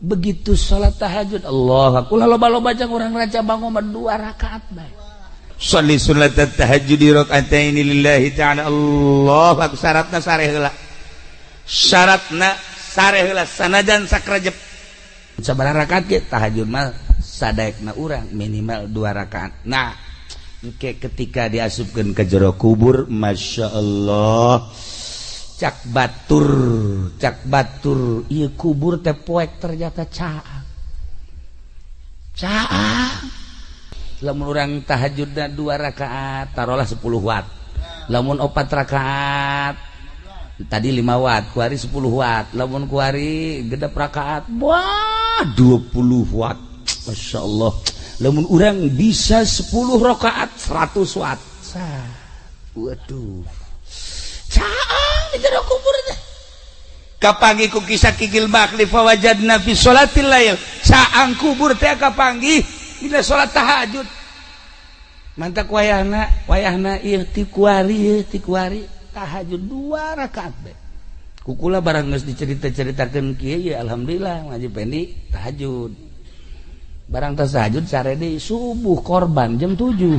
Begitu salat tahajud, Allah, ulah loba-loba jang urang Raja Bango mah dua rakaat bae. Sholli sunat tahajud rakaataini lillahi ta'ala. Allah aku syaratna sare heula. Syaratna sare heula sanajan sakrajep. Sabaraha rakaat ge tahajud mah sadaekna urang minimal dua rakaat. Nah, engke ketika diasupkeun ke jero kubur, Masya Allah, cak batur ieu kubur teh poek ternyata caang caang. Lamun urang tahajudna dua rakaat, taruhlah 10 watt. Lamun opat rakaat tadi 5 watt, kuari 10 watt. Lamun kuari genep rakaat, wah, 20 watt. Masya Allah, lamun urang bisa 10 rakaat, 100 watt. Sah. Waduh, caang di jero kubur teh. Kapanggih ku kisah Kigil Bakli, fawajadna fi sholatil lail. Caang kubur teh kapanggih dina salat tahajud. Mantak wayahna wayahna ieu ti kuari, ieu ti kuari tahajud dua rakaat bae. Kukula barang geus dicerita-ceritakeun kieu ya, alhamdulillah ngaji pendi tahajud. Barang tas tahajud, sare deui, subuh korban jam 7.